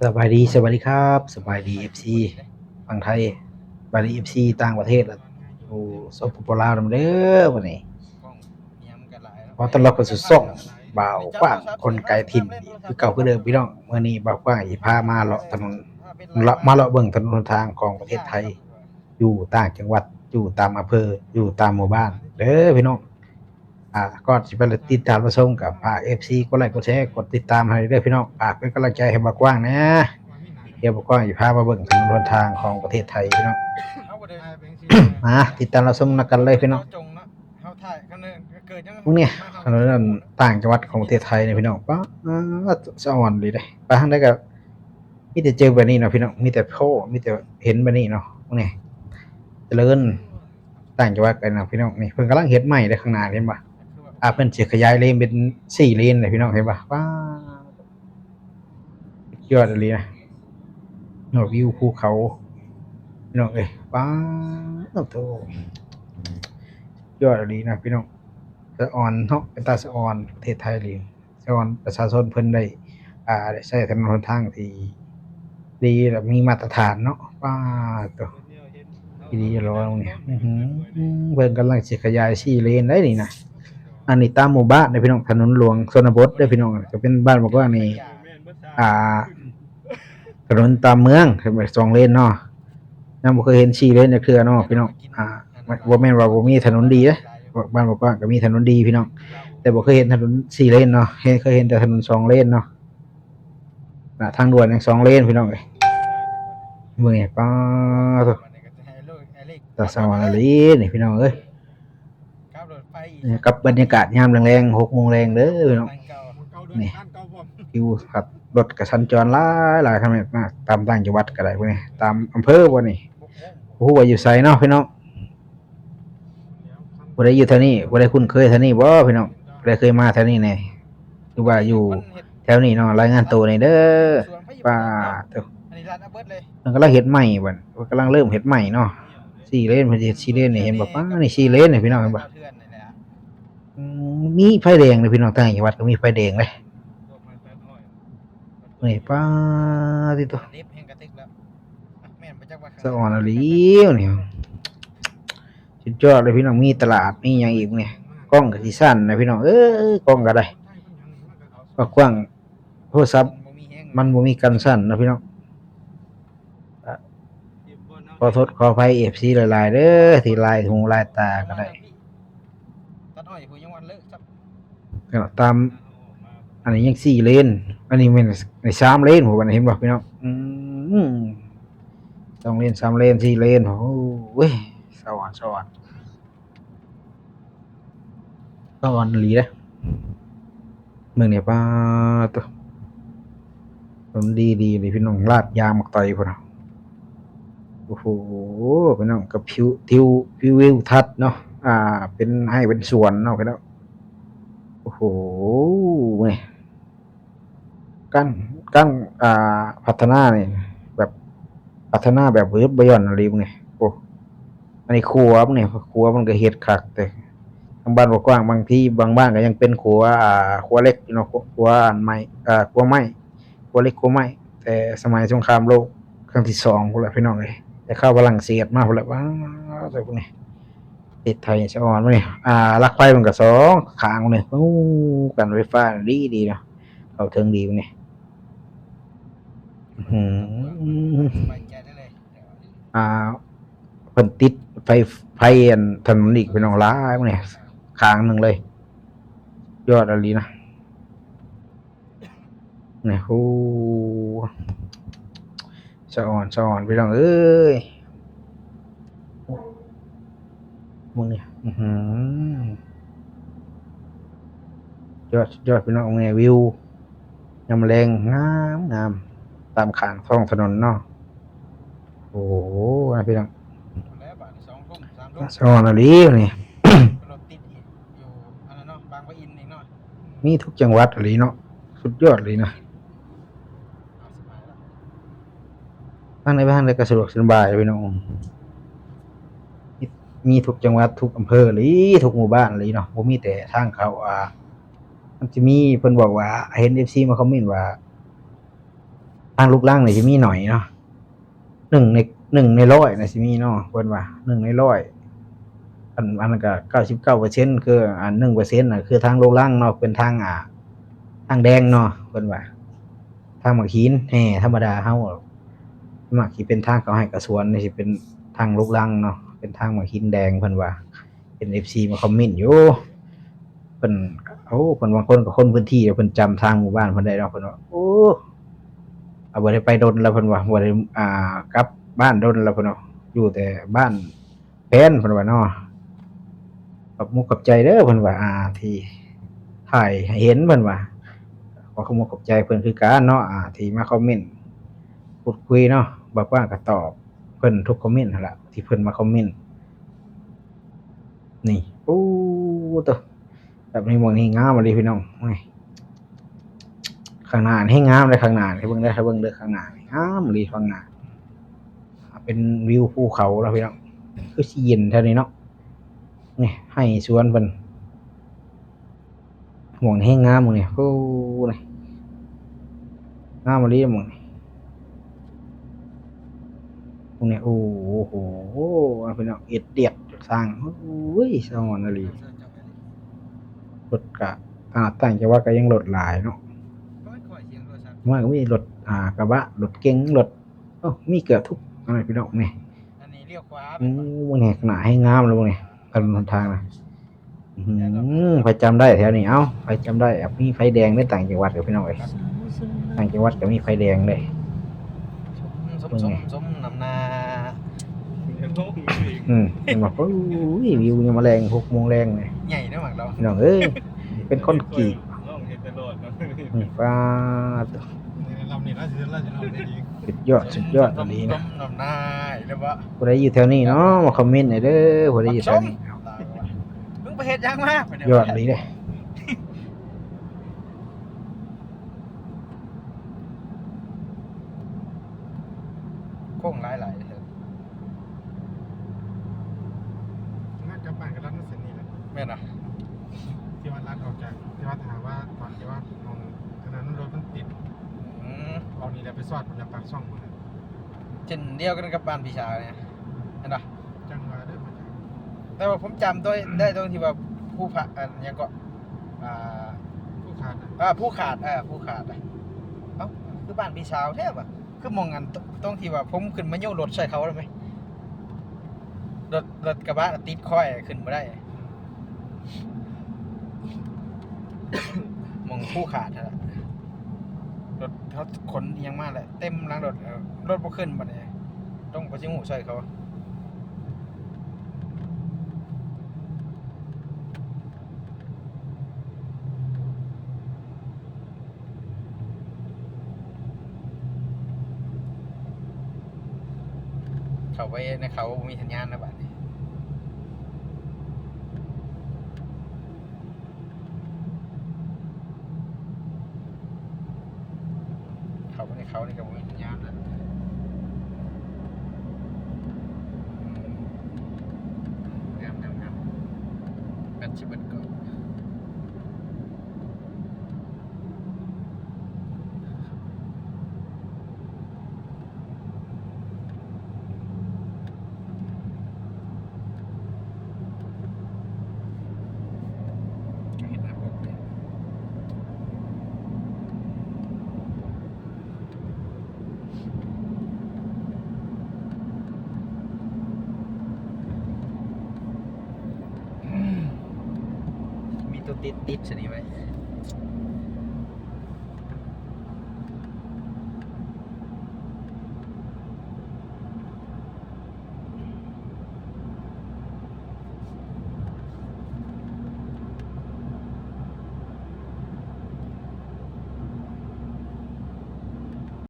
ສະບາຍດີ ສະບາຍດີຄັບ ສະບາຍດີ ເອັຟຊີ ຝັ່ງໄທ ສະບາຍດີ ເອັຟຊີ ຕ່າງປະເທດ ຢູ່ ສປປ ລາວ ນຳເດີ. ມື້ນີ້ຂໍຕ້ອນຮັບເຂົ້າສູ່ຊ່ອງບ່າວກວ້າງຄົນໄກຖິ່ນ ຄືເກົ່າຄືເດີມພີ່ນ້ອງ. ມື້ນີ້ບ່າວກວ້າງຊິພາມາເລາະຖະໜົນ ເລາະ ມາເລາະເບິ່ງຖະໜົນຫົນທາງຂອງປະເທດໄທ ຢູ່ຕ່າງຈັງຫວັດ ຢູ່ຕາມອຳເພີ ຢູ່ຕາມໝູ່ບ້ານເດີພີ່ນ້ອງ. ອ່າ ກ່ອນຊິໄປຕິດຕາມຮັບຊົມ ກໍຝາກ ເອັຟຊີ ກົດໄລກົດແຊ ກົດຕິດຕາມໃຫ້ເດີພີ່ນ້ອງ. ຝາກເປັນກຳລັງໃຈໃຫ້ບ່າວກວ້າງແດ່. ດຽວບ່າວກວ້າງຊິພາມາເບິ່ງຖະໜົນຫົນທາງຂອງປະເທດໄທພີ່ນ້ອງ. ມາຕິດຕາມຮັບຊົມນຳກັນເລີຍພີ່ນ້ອງ. ເຮົາຖ່າຍກັນເລີຍ ເກີດຫຍັງ ພວກນີ້ ຖະໜົນຕ່າງຈັງຫວັດຂອງປະເທດໄທນີ້ພີ່ນ້ອງ. ປາດ ສະອອນດີເດ້ ໄປທາງໃດກໍມີແຕ່ເຈີແບບນີ້ເນາະພີ່ນ້ອງ. ມີແຕ່ໂພ ມີແຕ່ເຫັນແບບນີ້ເນາະ. ພວກນີ້ຈະເລີນຕ່າງຈັງຫວັດກັນນະພີ່ນ້ອງ. ນີ້ເພິ່ນກຳລັງເຮັດໃໝ່ເດ້ ຂ້າງໜ້າເຫັນບໍ່? ອ່າ ເພິ່ນຊິຂະຫຍາຍເລນເປັນສີ່ເລນເດ້ພີ່ນ້ອງ ເຫັນບໍ່? ປາດ ສຸດຍອດອີ່ຫຼີນະ ເນາະ ວິວພູເຂົາພີ່ນ້ອງເອີຍ. ປາດໂທ້ ສຸດຍອດອີ່ຫຼີນະພີ່ນ້ອງ. ສະອອນເນາະ ເປັນຕາສະອອນປະເທດໄທອີ່ຫຼີ. ສະອອນປະຊາຊົນເພິ່ນໄດ້ ອ່າ ໄດ້ໃຊ້ຖະໜົນຫົນທາງທີ່ດີ ແລະ ມີມາດຕະຖານເນາະ. ປາດໂທ້ ອີ່ຫຼີຫຼໍນີ້ ອືຫື ເພິ່ນກຳລັງຊິຂະຫຍາຍສີ່ເລນໄດ໋ນີ້ນະ. ອັນນີ້ຕາມໝູ່ບ້ານເດ້ພີ່ນ້ອງ ຖະໜົນຫຼວງຊົນນະບົດເດ້ພີ່ນ້ອງ. ກໍເປັນບ້ານບໍ່ກວ້າງນີ້ ອ່າ ຖະໜົນຕາມເມືອງ ສອງເລນເນາະ. ຍັງບໍ່ເຄີຍເຫັນສີ່ເລນຈັກເທື່ອເນາະພີ່ນ້ອງ. ອ່າ ບໍ່ແມ່ນວ່າບໍ່ມີຖະໜົນດີເດ້ ບ້ານບໍ່ກວ້າງກໍມີຖະໜົນດີພີ່ນ້ອງ ແຕ່ບໍ່ເຄີຍເຫັນຖະໜົນສີ່ເລນເນາະ. ເຫັນ ເຄີຍເຫັນແຕ່ຖະໜົນສອງເລນເນາະ. ນະ ທາງດ່ວນຍັງສອງເລນພີ່ນ້ອງເອີຍ. ເບິ່ງນີ້ ປາດໂທ້ ຕາສະອອນອີ່ຫຼີນີ້ພີ່ນ້ອງເອີຍ. ກັບບັນຍາກາດຍາມແລງໆ ຫົກໂມງແລງເດີພີ່ນ້ອງ. ນີ້ ວິວທັດ ລົດກໍສັນຈອນຫຼາຍໆ ຄັນແມ່ນມາຕາມຕ່າງຈັງຫວັດກໍໄດ້. ພວກນີ້ຕາມອຳເພີບໍ່ນີ້ ບໍ່ຮູ້ວ່າຢູ່ໃສເນາະພີ່ນ້ອງ. ຜູ້ໃດຢູ່ແຖວນີ້ ຜູ້ໃດຄຸ້ນເຄີຍແຖວນີ້ບໍ່ພີ່ນ້ອງ? ຜູ້ໃດເຄີຍມາແຖວນີ້ແດ່ ຫຼືວ່າຢູ່ແຖວນີ້ເນາະ ລາຍງານໂຕແດ່ເດີ. ປາດໂທ້ ເພິ່ນກຳລັງເຮັດໃໝ່ບັດ ເພິ່ນກຳລັງເລີ່ມເຮັດໃໝ່ເນາະ. ສີ່ເລນ ເພິ່ນຊິເຮັດສີ່ເລນນີ້ ເຫັນບໍ່? ປາດ ນີ້ສີ່ເລນນີ້ພີ່ນ້ອງ ເຫັນບໍ່? ອືມ ມີໄຟແດງເດ້ພີ່ນ້ອງ ຕ່າງຈັງຫວັດກໍມີໄຟແດງເດ້. ນີ້ ປາດໂທ້ ສະອອນອີ່ຫຼີນີ້ ສຸດຍອດເລີຍພີ່ນ້ອງ. ມີຕະຫຼາດ ມີຫຍັງອີກນີ້ ກ້ອງກໍຊິສັ່ນນະພີ່ນ້ອງເອີຍ ກ້ອງກໍໄດ້ ກວ້າງໆ ໂທລະສັບມັນບໍ່ມີກັນສັ່ນນະພີ່ນ້ອງ. ຂໍໂທດຂໍອະໄພ ເອັຟຊີ ຫຼາຍໆເດີ ທີ່ລາຍຫູລາຍຕາກໍໄດ້. ຕາມ ອັນນີ້ຍັງສີ່ເລນ ອັນນີ້ແມ່ນສາມເລນພຸ້ນ ເຫັນບໍ່ພີ່ນ້ອງ? ອືມ ສອງເລນ ສາມເລນ ສີ່ເລນ ໂອ້ຍ ສະອອນ ສະອອນ ສະອອນອີ່ຫຼີເດ້. ເບິ່ງນີ້ ປາດໂທ້ ມັນດີໆ ນີ້ພີ່ນ້ອງ ລາດຢາງໝາກຕອຍພຸ້ນນະ. ໂອ້ໂຫ ພີ່ນ້ອງ ກັບວິວ ວິວ ວິວທັດເນາະ ອ່າ ເປັນໄຮ່ເປັນສວນເນາະພີ່ນ້ອງ. ໂອ້ໂຫ ນີ້ ການ ການ ອ່າ ພັດທະນານີ້ ແບບ ພັດທະນາແບບບໍ່ຢຸດບໍ່ຢ່ອນອີ່ຫຼີນີ້. ໂອ້ ອັນນີ້ຂົວມັນນີ້ ຂົວມັນກໍເຮັດຄັກເດ້. ທາງບ້ານບໍ່ກວ້າງ ບາງທີບາງບ້ານກໍຍັງເປັນຂົວ ອ່າ ຂົວເຫຼັກຢູ່ເນາະ ຂົວ ຂົວອັນໄມ້ ເອີ ຂົວໄມ້ ຂົວເຫຼັກຂົວໄມ້ ແຕ່ສະໄໝສົງຄາມໂລກຄັ້ງທີສອງພຸ້ນແຫຼະພີ່ນ້ອງເອີຍ. ແຕ່ເຂົ້າຝຣັ່ງເສດມາພຸ້ນແຫຼະ ວ້າວ ເຈົ້າພຸ້ນນີ້ ເຮັດໄທສະອອນພຸ້ນນີ້. ອ່າ ຫຼັກໄຟມັນກໍສອງຂ້າງພຸ້ນນີ້ ໂອ້ ກັນໄຟຟ້າດີໆເນາະ ເຂົ້າເຖິງດີພຸ້ນນີ້. ອື ອ່າ ເພິ່ນຕິດໄຟ ໄຟອັນຖະໜົນອີກພີ່ນ້ອງ ຫຼາຍມື້ນີ້ ຂ້າງໜຶ່ງເລີຍ ຍອດອີ່ຫຼີນະ. ນີ້ ໂອ້ ສະອອນ ສະອອນ ພີ່ນ້ອງເອີຍ. ມື້ນີ້ ອືຫື ຍອດ ຍອດ ພີ່ນ້ອງເອີຍ ວິວຍາມແລງງາມໆ ຕາມຂ້າງທ້ອງຖະໜົນເນາະ. ໂອ້ ນະ ພີ່ນ້ອງ ແລ້ວບາດນີ້ສອງທຸ່ມ ສາມທຸ່ມ ສະອອນອີ່ຫຼີນີ້ ລົດຕິດອີກ ຢູ່ອັນນັ້ນເນາະ ບາງປະອິນອີກເນາະ. ມີທຸກຈັງຫວັດອີ່ຫຼີເນາະ ສຸດຍອດອີ່ຫຼີນະ. ທາງໃດໄປທາງໃດກໍສະດວກສະບາຍພີ່ນ້ອງ ມີ ມີທຸກຈັງຫວັດ ທຸກອຳເພີອີ່ຫຼີ ທຸກໝູ່ບ້ານອີ່ຫຼີເນາະ. ບໍ່ມີແຕ່ທາງເຂົ້າ ອ່າ ມັນຈະມີ ເພິ່ນບອກວ່າ ເຫັນເອັຟຊີມາຄອມເມັນວ່າ ທາງລູກລັງນີ້ຊິມີໜ້ອຍເນາະ ໜຶ່ງໃນ ໜຶ່ງໃນຮ້ອຍນະຊິມີເນາະ ເພິ່ນວ່າ ໜຶ່ງໃນຮ້ອຍ ອັນ ອັນນັ້ນກໍເກົ້າສິບເກົ້າເປີເຊັນ ຄື ອັນ ໜຶ່ງເປີເຊັນນະ ຄືທາງລູກລັງເນາະ ເປັນທາງ ອ່າ ທາງແດງເນາະ ເພິ່ນວ່າ ທາງໝາກຫີນແຮ່ທຳມະດາເຮົາ ມັກຊິເປັນທາງເຂົ້າໄຮ່ເຂົ້າສວນ ນີ້ຊິເປັນທາງລູກລັງເນາະ ເປັນທາງໝາກຫີນແດງ ເພິ່ນວ່າ ເຫັນເອັຟຊີມາຄອມເມັນຢູ່ ເພິ່ນ ໂອ້ ເພິ່ນບາງຄົນກໍຄົນພື້ນທີ່ ເພິ່ນຈຳທາງໝູ່ບ້ານເພິ່ນໄດ້ເນາະ ເພິ່ນວ່າ ໂອ້ ອາ ບໍ່ໄດ້ໄປດົນແລ້ວ ເພິ່ນວ່າ ບໍ່ໄດ້ ອ່າ ກັບບ້ານດົນແລ້ວ ເພິ່ນວ່າ ຢູ່ແຕ່ບ້ານແພນ ເພິ່ນວ່າເນາະ ຂອບມຸກຂອບໃຈເດີ ເພິ່ນວ່າ ອ່າ ທີ່ຖ່າຍໃຫ້ເຫັນ ເພິ່ນວ່າ ຂໍຂອບມຸກຂອບໃຈເພິ່ນຄືກັນເນາະ ອ່າ ທີ່ມາຄອມເມັນ ພູດຄຸຍເນາະ ບາງຄົນກໍຕອບ ເພິ່ນທຸກຄອມເມັນຫັ້ນລະ ທີ່ເພິ່ນມາຄອມເມັນ ນີ້ ໂອ້ ໂຕ ແບບນີ້ ໝ່ອງນີ້ງາມອີ່ຫຼີພີ່ນ້ອງ ໂອ້ຍ ຂ້າງໜ້າແຮ່ງງາມເດ້ ຂ້າງໜ້າ ໃຫ້ເບິ່ງເດີ ໃຫ້ເບິ່ງເດີ ຂ້າງໜ້ານີ້ງາມອີ່ຫຼີ ຂ້າງໜ້າ ເປັນວິວພູເຂົາເນາະພີ່ນ້ອງ ຄືຊິເຢັນແຖວນີ້ເນາະ ນີ້ ໄຮ່ສວນເພິ່ນ. ໝ່ອງນີ້ແຮ່ງງາມ ໝ່ອງນີ້ ໂອ້ ນີ້ ງາມອີ່ຫຼີ ໝ່ອງນີ້ ໝ່ອງນີ້ ໂອ້ໂຫ ພີ່ນ້ອງ ເຮັດດຽດສ້າງ ໂອ້ຍ ສະຫງວນອີ່ຫຼີ ລົດກະ ຂະໜາດຕ່າງຈັງຫວັດກະຍັງລົດຫຼາຍເນາະ ມາກະມີລົດ ອ່າ ກະບະ ລົດເກັງ ລົດ ໂອ້ ມີເກືອບທຸກອັນນະພີ່ນ້ອງ ນີ້ ອັນນີ້ລ້ຽວຂວາ ໂອ້ ເບິ່ງນີ້ ໜ້າແຮ່ງງາມເລີຍ ເບິ່ງນີ້ ຖະໜົນຫົນທາງນະ ອື ໃຜຈຳໄດ້ແຖວນີ້ ເອົ້າ ໃຜຈຳໄດ້ ມີໄຟແດງເດ້ ຕ່າງຈັງຫວັດເດີພີ່ນ້ອງເອີຍ ຕ່າງຈັງຫວັດກໍມີໄຟແດງເດ້ ເບິ່ງແດ່ ສົມນຳໜ້າ ອື ເຫັນບໍ່ ໂອ້ຍ ວິວຍາມມະແລງ ຫົກໂມງແລງນີ້ ໃຫຍ່ເນາະ ໝາກດອງ ພີ່ນ້ອງເອີຍ ເປັນຄອນກຣີດ ອື ປາດ ລຳນີ້ລະ ສຸດຍອດ ສຸດຍອດອີ່ຫຼີນະ ສົມນຳໜ້າອີ່ຫຼີບໍ່ ຜູ້ໃດຢູ່ແຖວນີ້ເນາະ ມາຄອມເມັນໃຫ້ເດີ ຜູ້ໃດຢູ່ແຖວນີ້ ມຶງໄປເຮັດຫຍັງມາ ຍອດອີ່ຫຼີເດ້ ໂຄ້ງຫຼາຍໆເດີ ງານກັບບ້ານກໍລັດມາເສັ້ນນີ້ແຫຼະ ແມ່ນນະ ທີ່ວ່າລັດອອກຈາກ ທີ່ວ່າຖ້າວ່າຕອນທີ່ວ່າ ຂະໜາດນັ້ນລົດມັນຕິດ ອື ອອກນີ້ແຫຼະ ໄປຊອດພຸ້ນແຫຼະ ປາກຊ່ອງພຸ້ນແຫຼະ ເຊັ່ນດຽວກັນກັບບ້ານພີ່ສາວນີ້ ເຫັນບໍ່ ຈັ່ງວ່າເດີ ແຕ່ວ່າຜົມຈຳໂຕໄດ້ ໂຕທີ່ວ່າພູຜາ ອັນຫຍັງເກາະ ອ່າ ພູຂາດນະ ອ່າ ພູຂາດ ເອີ ພູຂາດນະ ເອົ້າ ຄືບ້ານພີ່ສາວແທ້ຫວາ ຄືໝ່ອງອັນ ໂຕ ໂຕທີ່ວ່າຜົມຂຶ້ນມາໂຍນລົດໃສ່ເຂົານັ້ນແມ ລົດ ລົດກະບະຕິດຄ້ອຍຂຶ້ນບໍ່ໄດ້ ໝ່ອງພູຂາດຫັ້ນລະ ລົດເຂົາຂົນອີ່ຫຍັງມາແຫຼະ ເຕັມຫຼັງລົດ ລົດບໍ່ຂຶ້ນບັດນີ້ ຕ້ອງໄປຊິຮູ້ຊ່ອຍເຂົາ ເຂົ້າໄປໃນເຂົາບໍ່ມີສັນຍານນະບາດນີ້ ເຂົ້າໄປໃນເຂົານີ້ກໍບໍ່ມີສັນຍານລະ ງາມໆໆ ແບັດຊິເບິດກ່ອນ. ມີຕົວຕິດໆຊະນີ້ໄວ້.